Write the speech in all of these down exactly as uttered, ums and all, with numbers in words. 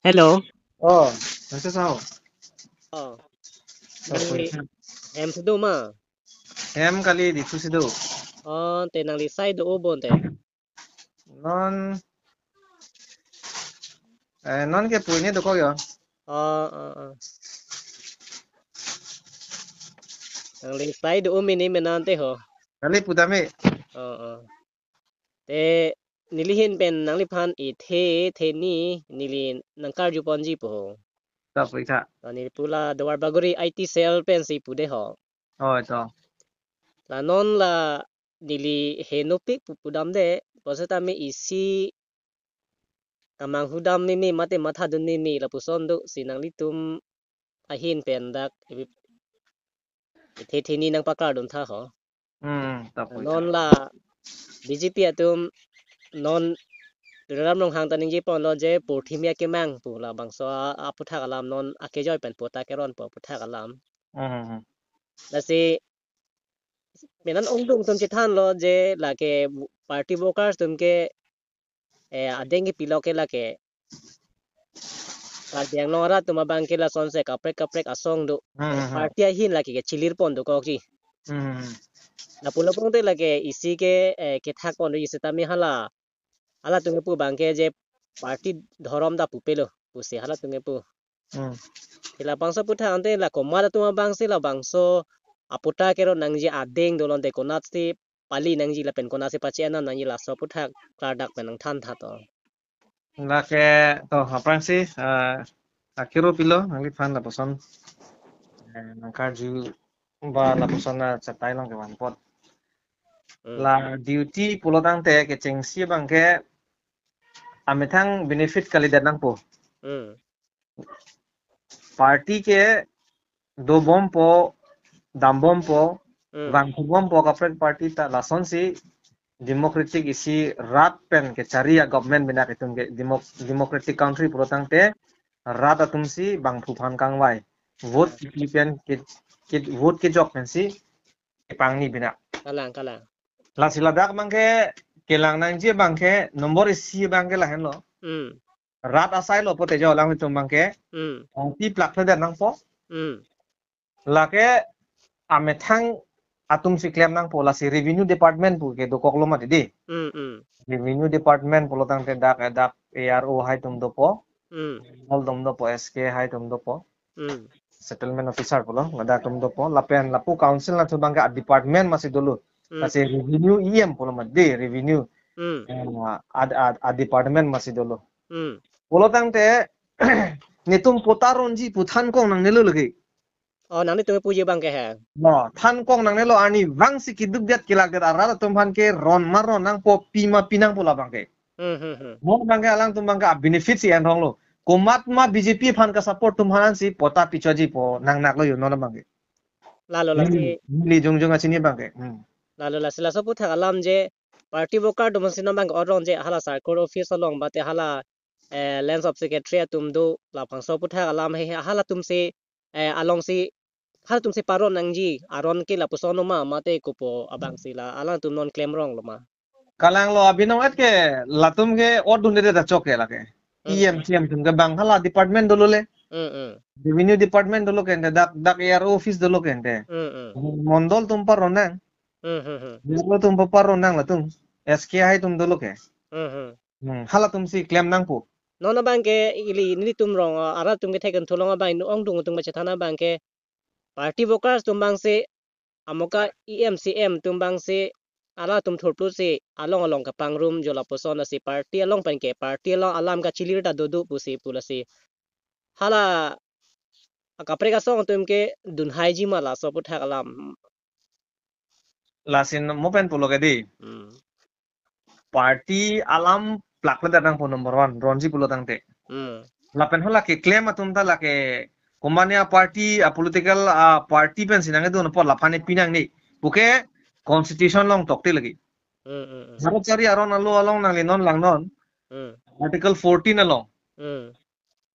Hello. Oh, nangsi sao? Oh. Nangli hem si do ma? Hem kali, Diphu si do. Oh, te nangli sai do-o bon te? Non, eh, non ke pu ne dokok yo. Oh, oh, oh. Nangli sai do-o mini menan te ho. Kali pu tame. Oh, oh. Te neli hin pen nangliphan ithe theni neli nangkarju ponji pu ho. Ta pu tha. To neli pu la Duar Bagori I T cell pensi pu de ho. Oh, to. La non la neli henopik pu pudam de, bonseta me isi kamanghu dam meme mate mathadun meme lapuson do si nanglitum ahin pen dak ibi-, ithe theni nangpaklardun tha ho. Hmm, ta pu tha. Non la B J P atum non Tuliram Ronghang ta ningje ponlo je purthimi akemang pu labangso a-, aputhak alam non akejoi pen pota keron pu aputhak alam. Hmm, hmm, hmm. Lasi menan ongdung atum chethanlo je lake party workers atum ke, eh, adeng kepilo ke lake Karbi Anglong arat atum abang ke lasonsi kaprek kaprek asong do. Hmm, hmm, hmm. Party ahin lake kechilir pon dokokji. Hmm, hmm, hmm. Lapu lapu te lake isi ke, eh, kethak pon do isi tame hala. Halatum kepu abang ke je party dhorom ta pupelo pusi halatum kepu. Hmm. Te labangso aputhak ante la komat atum abang si labangso aputhak keron nangji adeng dolon te konatsi pali nangji lapen konatsi pachi-en nangji laso aputhak klardak pen nangthan tha to. Lake to aphrangsi, eh, akiro pilo nangliphan lapuson, eh, nangkarju ba lapuson na chatai long kevan apot. Hmm. La duty pulo tangte kechengsi abang ke amethang benefit kalidet nangpo. Hmm. Party ke dobompo, dambompo, Hmm. vangthu bompo kaprek party ta lasonsi democratic isi rat pen kechari a-government bina itum ke democ-, democratic country pulo tangte rat atumsi bangphu aphan kangvai. Vote Hmm. kipi pen ke, ke vote kejok pensi kepangni bina. Kalang, kalang. Lasi ladak abang ke kelang nangji abang ke nombor isi abang ke lahenlo. Hmm. Rat asai lo pote jo alanglitum abang ke. Hmm. Ongpi plak le dan nangpo. Hmm. Lake amethang atumsi klem nangpo lasi revenue department pu ke dokoklo mati di. Hmm, hmm. Revenue department pulo tangte dak, dak A R O haitum dopo. Hmm. Hall dom dopo, S K haitum dopo. Hmm. Settlement officer pulo, ladak atum dopo, lapen lapu council nangtum abang ke a-department masi dolo. Hmm. Lasi revenue E M pulo mati di, revenue. Hmm. Eh, ad, ad, a-department masi dolo. Hmm. Pulo tangte, netum pota ronji pu thankong nangnelo lagi. Oh, nanglitum puji abang ke he. No, thankong nangnelo arnivangsi keduk det kelak det arat atum aphan ke ron maron nangpo pi ma pi nangpo labang ke. Hmm, hmm, hmm. Non abang ke alangtum abang ke a-benefit si enrong lo. Komat ma B J P aphan ka-support atum aphan si pota pichoji pu nangnak lo yo non abang ke. Lalo lasi. Hmm, neli jongjong achini abang ke. Hmm. Lalo lasi laso aputhak alam je party worker atum si non abang ke orong je hala circle office along mate hala, eh, Land Subsecretary atum do labangso aputhak alam he, he halatumsi, eh, alongsi halatumsi paron nangji aron ke lapuson lo ma mate kopi abangsi la alangtum non klemrong lo ma? Kalang lo abinong et ke latum ke odun de da chok ke lake. Hmm. E M, C M atum ke abang hala department dolo le. Hmm, hmm. Revenue department dolo ke ente dak, dak A R O office dolo ke ente. Hmm, hmm. Mondol atum paron nang. Hmm, hmm, hmm. A R O atum paron nang latum. S K haitum dolo ke. Hmm, hmm. Hmm, halatumsi klem nangpo. Non abang ke ili nelitum rong, ah, arat atum kethek kenthu along abang inut ongdung atum kachethan abang ke party workers atum abangsi amoka E M C M atum abangsi halatum thurplu si along along kapangrum jo lapuson lasi party along pen ke party along alam kachilir ta dodo pusi pu lasi hala akaprek asong atum ke dunhaiji ma laso aputhak alam. Lasi mo pen pulo ke di. Hmm. Party alam plak le datang po number one, ronji pulo tangte. Hmm. Lapen hala keklem atum ta lake komatne a-party, a-political, a-party pensi nangkedun apot laphan ne pi nangne pu ke constitution along tokte lagi. Hmm, hmm, hmm. Bharat chari aron alo along nangli non langnon. Hmm. Article fourteen along. Hmm.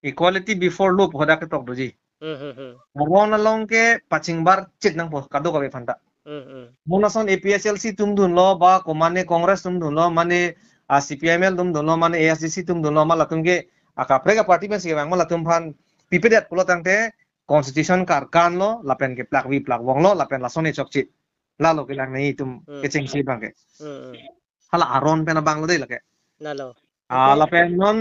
Equality before law pu hadak ketok doji. Hmm, hmm, hmm. Aron along ke pachingbar chit nangpo kadokave aphanta. Hmm, hmm. Mo lason A P H L C atum dunlo ba komatne Congress atum dunlo mane, ah, C P I M L atum dunlo mane A S D C atum dunlo ma latum ke akaprek aparty pensi kevang ma latum aphan pipedet pulo tangte constitution karkan lo, lapen keplakvi plakvong lo, lapen lason e chokche. Lalo kelang nei itum Hmm. kechengsi abangke. Hmm, hmm. Hala aron pen abang lo dei lake. Lalo. Ah, Okay. lapen non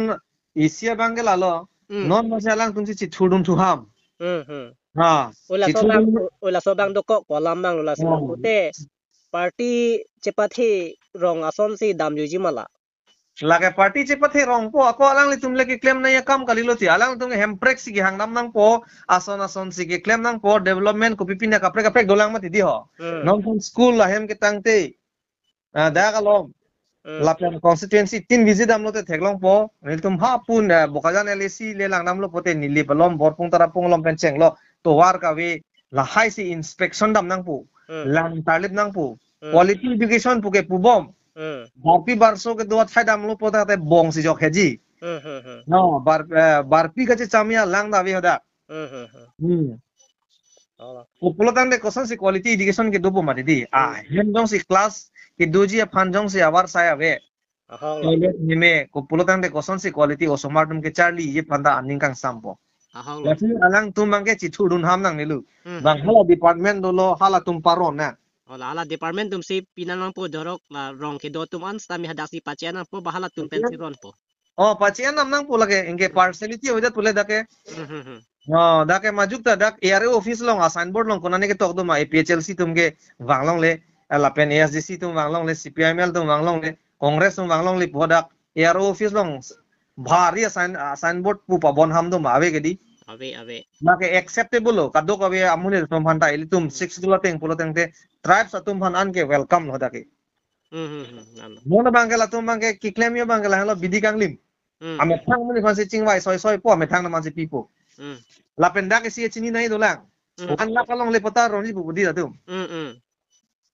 isi abangke lalo. Hmm. Non masi alangtum si chithurdun thu ham. Hmm, hmm. Ha. Ula so bang, chithurdun u-, ula so bang dokok ko alam abang lo lasi Oh. bang pute party chepathe rong asonsi damjuiji ma la. Lake party chepathe rongpo, ako alanglitum le keklem nangji akam kalilo ti. Alangtum hemprek si kehang dam nangpo, ason ason si keklem nangpo, development kopi pine kaprek kaprek dolang mati dei ho. Hmm. Non pun school ahem ketangte. Ah, dak alom. Hmm. Lapen constituency tin visit damlote theklongpo. Nelitum ha pun, eh, Bokajan L A C le lang damlo pute Nilip alom, Borpung Tarapung alom pen chenglo. Tovar kave lahai si inspection dam nangpo. Hmm. Lang tarlip nangpo. Hmm. Quality education puke pubom. Hmm. Barpi barso kedo athai damlo pute bong si jok heji. Hmm, hmm, hmm. No, bar, eh, barpi kachecham ya lang dave hadak. Hmm, hmm, hmm. Hmm. Oh. Ko pulo tangte kosonsi quality education kedopo mati dei. Hmm. Ah, hem jongsi class kedoji aphan jongsi avarsai ave. Ahok lo. Toilet neme, ko pulo tangte kosonsi quality osomar atum kecharliji aphan ta aning kangsampo. Ahok lo. Lasi alangtum abangke chithurdun ham nangnelo. Hmm. Bang hala department dolo halatum paron na. Oh, la hala department atum si pinang nangpo, jorok la rong kedo atum an sitame hadak si pache-en nangpo, ba halatum pen Pache-en. si ronpo. Oh, pache-en nam nangpo lake, anke Hmm. partiality avedet pule dak ke. Hmm, hmm, hmm. Oh, dak ke majok ta dak A R O office along a signboard along konane ketok do ma, A P H L C atum kevang longle, eh, lapen A S D C atum vang longle, C P I M L atum vang longle, Congress atum vang longle pu dak A R O office along bhari a sign, a signboard pu pabon ham do ma ave ke dei. Ave, ave. Lake acceptable lo, kadokave amonit atum aphan ta ilitum Sixth Schedule ateng pulo tangte tribes atum aphan anke welcome lo dak ke. Hmm, hmm, hmm, nana. Mo na abangke latum abangke keklem yo abangke lahenlo bidi kanglim. Hmm. Amethang amonit aphansi chingvai soi soipo, amethang atum aphansi pipo. Hmm. Lapen dak isi chini nangji dolang. Hmm. One lakh along le patta ronji pu dei latum. Hmm, hmm.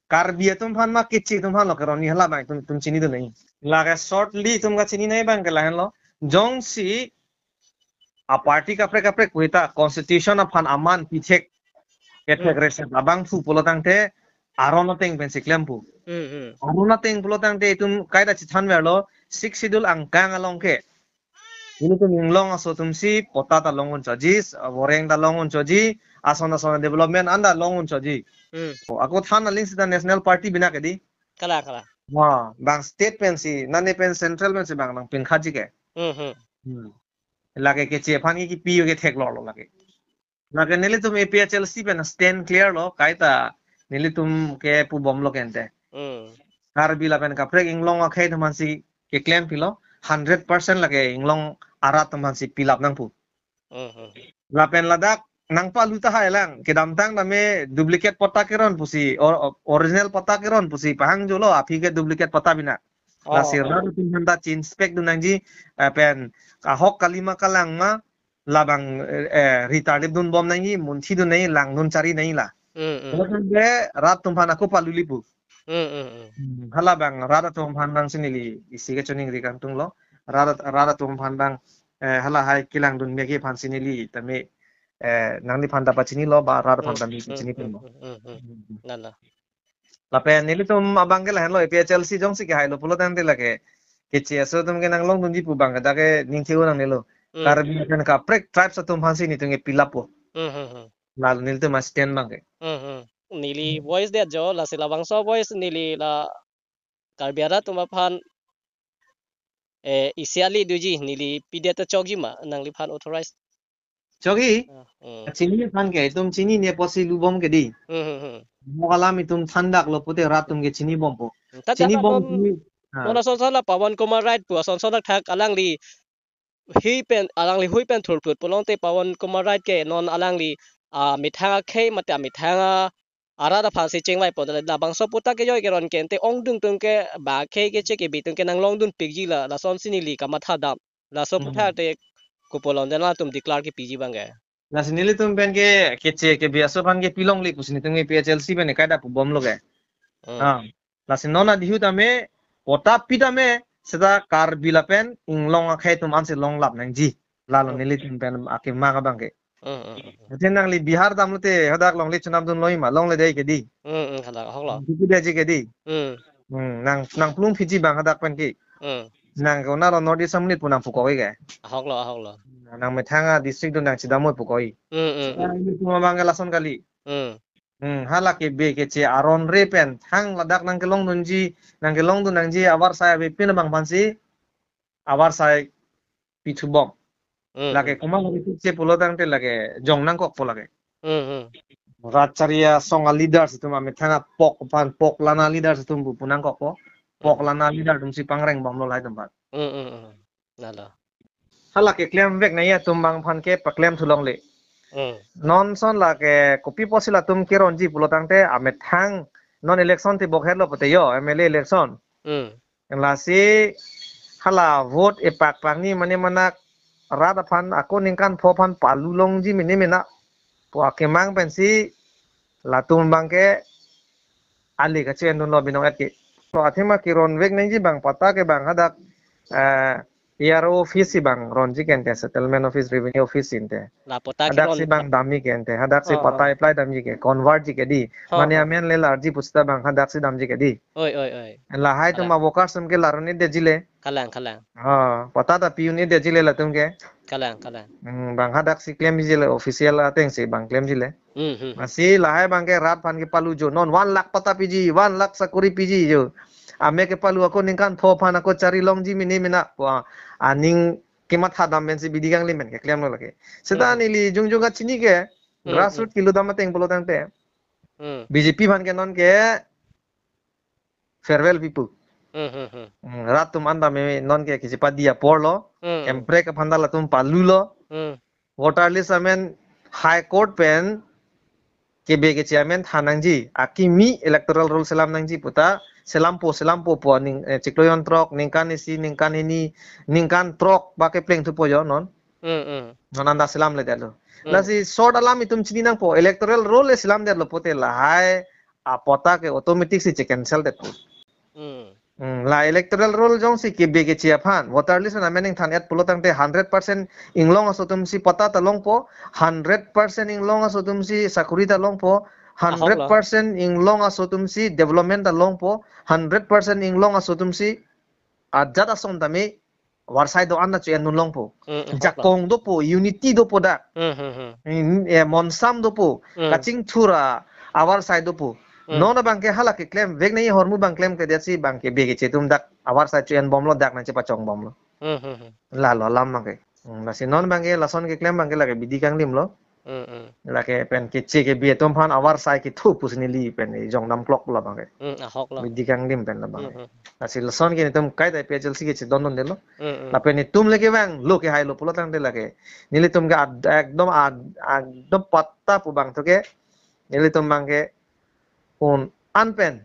Karbi atum aphan ma Keche atum aphan lo keronni hala abang itum, itum chinidun nangji. Lake shortly itum kachini nangji abangke lahenlo. Jongsi aparty kaprek kaprek pu ta constitution aphan aman pithek kethek Hmm. reset abang thu pulo tangte aron ateng pensi klempo. Hmm, hmm. Aron ateng pulo tangte itum kaita chethanverlo, Sixth Schedule angkang along ke ilitum inglong aso atumsi patta ta long-un choji, voreng ta long-un choji, ason ason development an ta long-un choji. Hmm. O, ako than aling sita national party bina ke dei. Kalang, kalang. Wah, bang state pensi, nane pen central pensi bang nangpinkhatji ke. Hmm, hmm. Hmm. Lake Keche aphan ke kipi yo ke theklonglo lake. Lake nelitum A P H L C pen stand clear lo, kaita nelitum ke pubomlo kente. Hmm. Karbi lapen kaprek inglong akhei atum aphansi keklem pilo, hundred percent lake inglong arat atum aphansi pilap nangpo. Hmm, hmm. Lapen ladak nangpalu tahai lang, kedamtang tame duplicate patta keron pusi, or, original patta keron pusi pahangjo lo, aphi ke duplicate patta bina. Lasi Oh. rat atum aphan ta chi-inspect dun nangji, eh, pen ahok kali ma kalang ma, labang, eh, eh, ri tarlip dunbom nangji, munthi dun nangji, langdun chari nangji la. Hmm, hmm. Lapen ke rat atum aphan ako paluli pu. Hmm, hmm, hmm. Hmm, hala abang rat atum aphan abangsi neli isi kachoningri kangtung lo. Rat, rat atum aphan abang, eh, halahai kelangdun megi aphansi neli tame, eh, nangliphan ta pachinilo ba rat aphan Hmm, ta neli hmm, pachini hmm, pon lo. Hmm, hmm, hmm. Hmm. Nana. Lapen nelitum abangke lahenlo, A P H L C jongsi kehailo pulo tangte lake Keche aso atum ke nanglongdunji pu abangke dak ke ning theu nangnelo. Hmm. Karbi lapen kaprek tribes atum aphansi nelitum ke pilappo. Hmm, hmm, hmm. Lalo nelitum a stand abangke. Hmm, hmm. Neli Hmm. voice detjo, lasi labangso voice neli la Karbi arat atum aphan, eh, isi ali doji, neli pidet ta chokji ma, nangliphan authorize. Chokji? Ah, hmm. Chini aphan ke, itum chinine pusi lubom ke dei. Hmm, hmm, hmm. Mo alam itum thandaklo pute rat atum ke chinibompo. Hmm, ta Chinibom chatapon, chini, ha. non ason ason la Pawan Kumar Rait pu ason ason thak alangli hui pen, alangli hui pen thurphut pulote Pawan Kumar Rait ke non alangli, ah, methang akhei mate methang a arat aphansi chingvaipo, labangso patta kejoi keron kente ongdung atum ke ba akhei Keche Kebi atum ke nanglongdunpikji la, lasonsi neli kamatha dam. Laso Hmm. patta te kopi along den latum declare kepiji abangke. Lasi nelitum pen ke Keche Kebi aso aphan ke pilongle pusi nelitum ke A P H L C pen kaita pubomlo ke. Hmm. Ah. Lasi non adihu tame, patta pi tame, seta Karbi lapen inglong akhei atum ansi longlap nangji. Lalo Hmm. nelitum pen akemang abangke. Hmm, hmm, hmm, hmm. Ate nangli Bihar damlote hadak longle chonamdunlo ma, longle dei ke dei. Hmm, hmm, hadak ahoklo. Kipi detji ke dei. Hmm. Hmm, nang, nangplung phiji abang hadak pen ke. Hmm. Nang ke unaro North East Assembly pu nang pukoi ke. Ahok lo, ahok lo. Nang methang a district do nang chedamoi pukoi. Hmm, hmm, hmm. Nang ini cuma bang ke lason kali. Hmm. Hmm, hala ke be keche aron re pen thang ladak nang kelongdunji, nang kelongdun nangji avarsai avepin abang aphansi avarsai pithu bom. Hmm, lake hmm. Komat lake che pulo tangte lake jong nangkokpo lake. Hmm, hmm. Rat chari asong a leaders atum amethang a pok aphan pok lana leaders atum pu pu nangkokpo. Pok, hmm, lana leader atumsi pangreng bomlo lahai atum aphan. Hmm, hmm, hmm. Lalo. Hala ke klemvek nangji atum abang aphan ke paklem thulongle. Hmm. Non ason lake kopi apotsi latum keronji pulo tangte amethang non election ti bok hetlo pute yo M L A election. Hmm. Lasi hala vote epak pangni mane manak rat aphan ako ningkan pho aphan palu longji mene mena pu akemang pensi latum abang ke ali kache-endunlo binong et ke. To athema keronvek nangji abang patta ke abang hadak, eh, E R O office si abang ronji ke ante, settlement office, revenue office si ante. La patta hadak keron si abang damji ke ante, hadak si, oh, patta, oh, apply damji ke, convert ji ke di. Oh, mane, oh, amen le larji pusita abang hadak si damji ke di. Oi, oi, oi. Lahai atum, kalang, a-workers atum ke la ron-edetji le. Kalang, kalang. Ha, patta ta pi-un-edetji le latum ke. Kalang, kalang. Hmm, abang hadak si klemji le, official ateng si abang klemji le. Hmm, hmm, hmm. Lasi lahai abang ke rat aphan kepalu jo. Non one lakh patta piji, one lakh sakori piji jo. Amek kepalu ako ningkan pho aphan ako chari longji mene mena. Wah, aning kematha dam pensi bidi kanglim pen keklemlo lake. Seta, hmm, neli jongjong kachini ke, hmm, grassroot, hmm, keludam ateng pulo tangte. Hmm. B J P aphan ke non ke farewell pipo. Hmm, hmm, hmm. Hmm, rat atum anta me non ke kachepadi apor lo. Hmm. Hemprek aphan ta latum palu lo. Hmm. Voter list amen High Court pen kebe keche amen than nangji. Akimi electoral roll selam nangji puta selampo, selampo pu aning, eh, chiklo jon throk, ningkan isi, ningkan hini, ningkan throk ba kepleng thupo jo non. Hmm, hmm. Non anta selamledetlo. Hmm. Lasi short alam itum chini nangpo, electoral roll le selamdetlo pute lahai apatta ke automatic si che-cancel detpo. Hmm. Hmm, la electoral roll jongsi kebe keche aphan, voter list na mening than-et pulo tangte hundred percent inglong aso atumsi patta ta longpo, hundred percent inglong aso atumsi sakori ta longpo, ahok lo, hundred percent inglong aso atumsi development ta longpo, hundred percent inglong aso atumsi ajat asong tame avarsai do-an ta che-endun longpo. Hmm, ahok lo. Jakong dopo, unity dopo dak. Hmm, hmm, hmm. Hmm, eh, monsam dopo, hmm, kachingthur avarsai dopo. Hmm. Non abang ke hala keklemvek nangji ahormu abang klemkledetsi abang ke be keche atum dak avarsai che-en bomlo, dak nangchepachong bomlo. Hmm, hmm, hmm. Lalo alam abang ke. Hmm, lasi non abang ke lason keklem abang ke lake bidi kanglimlo. Hmm, hmm. Lake pen keche kebe atum aphan avarsai kethu pusi neli pen jongdam klok lo abang ke. Hmm, ahok lo. Bidi kanglim pen lo abang ke. Hmm, hmm. Lasi lason ke netum kaita P H L C ke chedondondetlo. Hmm, hmm. Lapen netum le kevanglo kehailo pulo tangte lake nelitum ke ad-, ekdom ad-, ekdom patta pu abang thu ke nelitum abang ke un-an pen,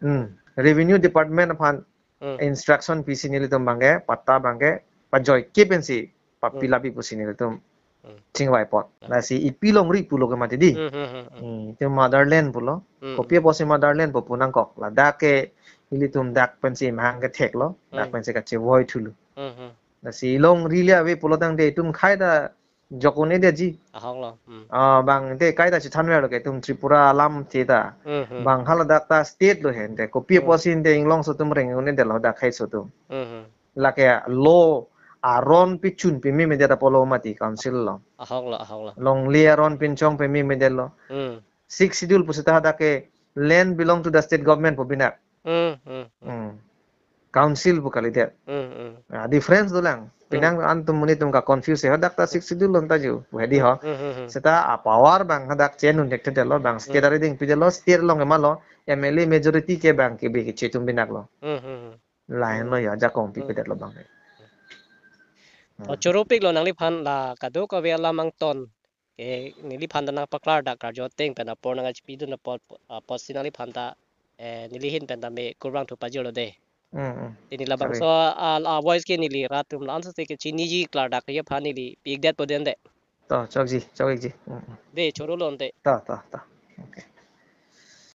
hmm, Revenue Department aphan, hmm, instruction pisi nelitum abang ke, patta abang ke pajoike pensi pa-, hmm, fill up-i pusi nelitum, hmm, chingvai apot. Hmm. Lasi ipi longri pulo ke mati di. Hmm, hmm, hmm, hmm. Hmm, itum motherland pulo. Hmm. Kopi apotsi motherland pu pu nangkok. Ladak ke ilitum dak pensi mahang ketheklo, dak, hmm, pensi kachevoi thulo. Hmm, hmm. Lasi longri le ave pulo tangte itum kaita jok un-edetji. Ahok lo. Hmm. Ah, abang te kaita chethanverlo ke itum Tripura alam theta. Hmm, hmm. Abang haladak ta state lo he ante. Kopi, hmm, apotsi ante inglong aso atum reng un-edetlo dak hai aso atum. Hmm, hmm. Lake law aron pichun peme medet apotlo mati council lo. Ahok lo, ahok lo. Longle aron pinchong peme medetlo. Hmm. Sixth Schedule pusita hadak ke land belong to the state government pu binak. Hmm, hmm, hmm. Hmm. Council pu kalidet. Hmm, hmm. Ah, difference dolang. Hmm. Penang an atum monit atum ka-confuse he, hadak ta Sixth Schedule lo anta ju pu hedi ho. Hmm, hmm, hmm. Seta a-power abang hadak che-en un-edetlo, abang state, hmm, arideng pidetlo, state along kemalo, M L A majority ke abang kebe keche atum binaklo. Hmm, hmm, hmm. Lahenlo, hmm, ya, ajakong, hmm, pipedetlo abang. Hmm. Choro-iklo nangliphan la kadokave alam angton ke neliphan ta nangpaklardak karju ateng pen apor nangchipidun apot, apotsi nangliphan ta, eh, neli ahin pen tame kurvangthu pajirlo de. Hmm, hmm. Te neli labangso, sorry, a, a-voice ke neli rat atum la-an sose kechiniji klardak aphan neli pi-ikdetpo den de. To, chokji, chok-ikji. Hmm, hmm. De, chorolo ante. To, to, to. Okay.